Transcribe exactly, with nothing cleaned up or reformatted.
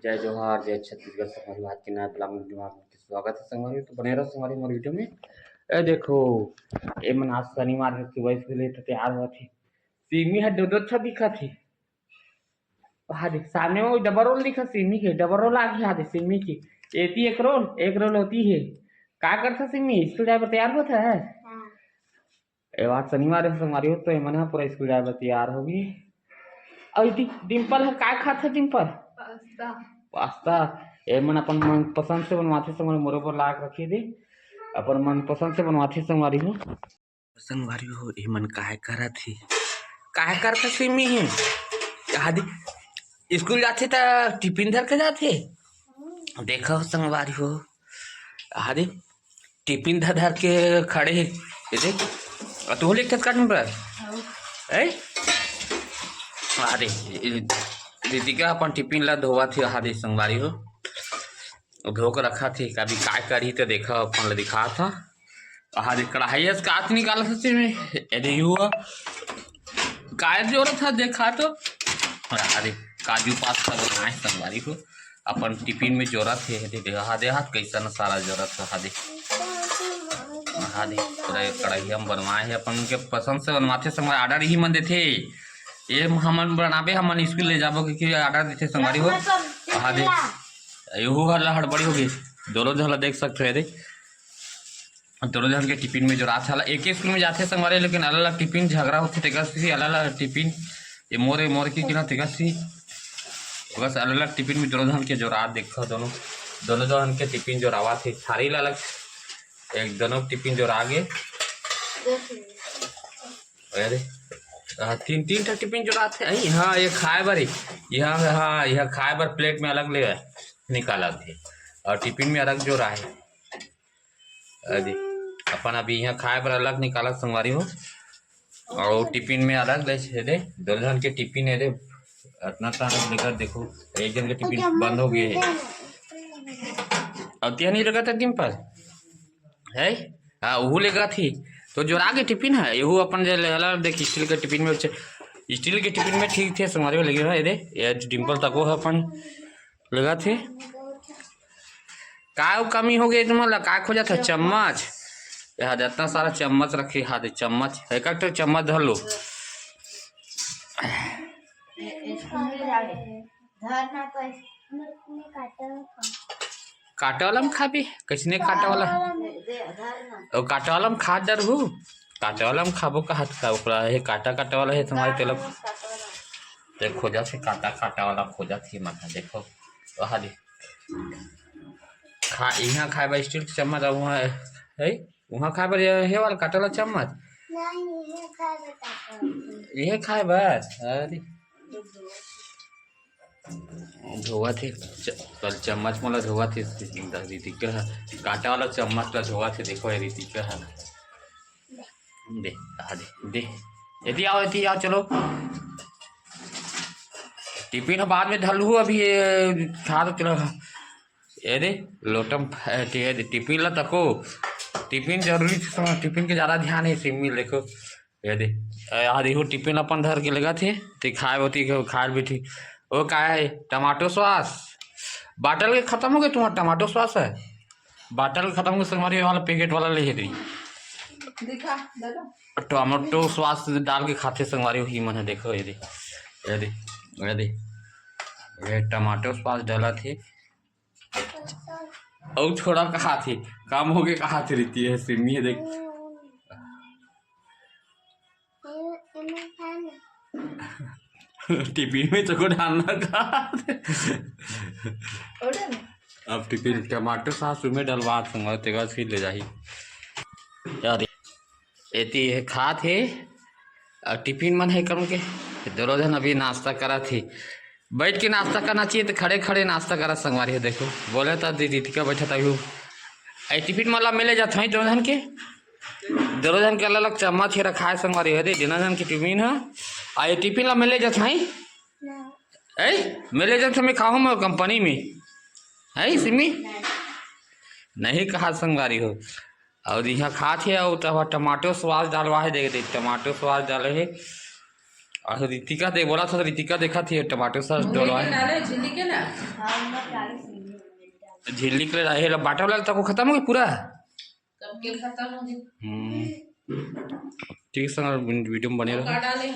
जय जोहार, जय छत्तीसगढ़। संगवारी हो, आज के नया vlog में आप सबके स्वागत है। संगवारी हो, तो बने रहो संगवारी हो हमारे video में। ए देखो, ए मन आज शनिवार के सुबह स्कूल ले तो तैयार होत हे। सिमी ह दो दो ठा दिखत हे। हाँ दे, सामने में double roll दिखत सिमी के, double roll आ गया दे सिमी की। एती एक roll, एक roll होती है। का करता सिमी, स्कूल जाए बर तैयार होत है? हाँ। ए बात शनिवार है संगवारी हो, तो एमन ह पूरा स्कूल जाए बर तैयार होगे। अउ इति डिम्पल ह का खात हे डिम्पल? पास्ता। पास्ता। एमन अपन मनपसंद से बनवाथे संगवारी, मोरो बर ला के रखे दे। अपन मनपसंद से बनवाथे संगवारी हो। संगवारी हो, एमन काय करत हे? काय करत सिमी हे? आदि स्कूल जाथे त टिफिन धर के जाथे। देखो संगवारी हो, आदि टिफिन धर धर के खड़े हे। ये देख, अ, तू लेके काटन पर? ए? अरे, ए, दीदी का अपन टिफिन ला धोवत हे, आदि संगवारी हो। धो के रखत हे, कभी काय करही त देखा, अपन ला दिखात हा। आदि कढ़ाई से काच निकालत हे में, ए दे यू हा। काय जोरत हा देखा तो। अरे काजू पास्ता बनाए संगवारी हो, अपन टिफिन में जोरत हे। दे, दे, हा दे, हाथ कैसन सारा जोरत हा, हा दे। हा दे, पूरा कढ़ाई हम बनवाए हे, अपन के पसंद से बनवाथे संगवारी, order ही मन देथे। ये हमन बनाबे, हमन स्कूल ले जाबो, क्योंकि order देथे संगवारी हो। हा दे, एहू हला हड़बड़ी होगे, दोनों झन ला देख सकथो, ये दे। दोनों झन के टिफिन में जोरात हे, एक ही स्कूल में जाथे संगवारी, लेकिन अलग-अलग टिफिन झगड़ा होथे, तेकर सेती अलग-अलग टिफिन, ये मोर, ये मोर की, की ना, तेकर सेती बस अलग-अलग टिफिन में दोनों झन के जोरात देखो, दोनों, दोनों झन के टिफिन जोरावत हे, थारी ला अलग, एक दोनों टिफिन जोरा गे। अरे, आ, तीन, तीन ठा टिफिन जोरात हे। अई, हाँ, ये खाए बर हे। यहाँ, हाँ, यहाँ खाए बर प्लेट में अलग ले निकालत हे और टिफिन में अलग जोरा हे। अरे, अपन अभी यहाँ खाए बर अलग निकालत संगवारी हो, और टिफिन में अलग ले छे दे। दो झन के टिफिन हे दे, अतना तार लेकर देखो, एक झन के टिफिन बंद हो गए हे। और क्या नहीं लगा था डिम्पल? है? हाँ, वो लेगा थी। तो जोरा के टिफिन हे, यहू अपन जे लेला देख, स्टील के टिफिन में, स्टील के टिफिन में ठीक थे संगवारी हो, लेकिन हे दे, ये डिम्पल तको हे अपन लेगा थे। का कमी हो गई तुम्हारा? का खोजत हे? चम्मच। यहाँ इतना सारा चम्मच रखे, हा दे चम्मच, एक एक ठो चम्मच धर लो। धरना तो काटे वाला में खाबे, कैसने काटे वाला? ओ, काटे वाला में खा डरहू, काटे वाला में खाबो कहत का ओकरा, हे काटा काटे वाला हे तुम्हारे तेल। ते खोजत हे काटा काटे वाला, खोजत हे मत देखो। वहाँ दे खा, यहाँ खाए बा स्टील के चम्मच, अब वहाँ है, वहाँ खाए बर ये, ये वाला काटे वाला चम्मच। नहीं, ये खाए बर काटे वाला। ये खाए बर? अरे। धोवत हे, च-, कल चम्मच मोला धोवत हे, रीतिका ह, काटा वाला चम्मच ला धोवत हे, देखो ये रीतिका ह। दे, आ दे, दे। एती आओ, एती आओ, चलो। टिफिन ह बाद में धलहू, अभी ये खा तो चलो। ये दे, लोटम, ए, टे-, ये दे, टिफिन ला तको। टिफिन जरूरी हे, टिफिन के ज्यादा ध्यान हे, सिमी देखो। ये दे, ए, आ देखो, टिफिन अपन धर के लेगत हे, ते खाए होती, खाए भी ठीक। ओ, का हे? Tomato sauce. बाटल के खत्म हो गए तुम्हारा टमाटो सॉस हे? बाटल के खत्म हो गए, संगवारी वाला पैकेट वाला ले हे दे। दिखा, दादा। टमाटो सॉस डाल के खाथे संगवारी, वही मन हे, देखो, ये दे, ये दे, ये दे, ये टमाटो सॉस डालत हे। अउ थोड़ा कहाथे, कम हो गए कहाथे, रीति हे, सिमी हे, देख। टिफिन में चको डालना का। अब टिफिन टमाटो सॉस में डलवा दूंगा, तेगा फिर ले जाही। यार, एती ये खात हे, अउ टिफिन मन हे कम के, दोनों झन अभी नाश्ता करत हे। बैठ के नाश्ता करना चाहिए, तो खड़े खड़े नाश्ता करत संगवारी हो। देखो, बोले तो दीदी का बैठा था, ए टिफिन मन ला में ले जात हई दोनों झन के, दोनों झन के अलग अलग चम्मच हे रखाए संगवारी हो। दे, दोनों झन के टिफिन हे, आ ये टिफिन ला में ले जात हई। ए, में ले जात हई, में खाहूँ मैं कंपनी में। है सिमी? नहीं कहा संगवारी हो। अउ इहाँ खात हे, अउ तब टमाटो सॉस डालवा हे, देख दे, टमाटो सॉस डाले हे। और रितिका दे बोला था, रितिका देखा थी टमाटर सॉस डलवाए। डाले झिल्ली के ना। हाँ, मत डाले झिल्ली। झिल्ली के लिए हे ला बाटा वाला तक खत्म हो गया पूरा। सबके खत्म हो गई। हम्म। ठीक है सर, वीडियो में बने रहो। का डाले?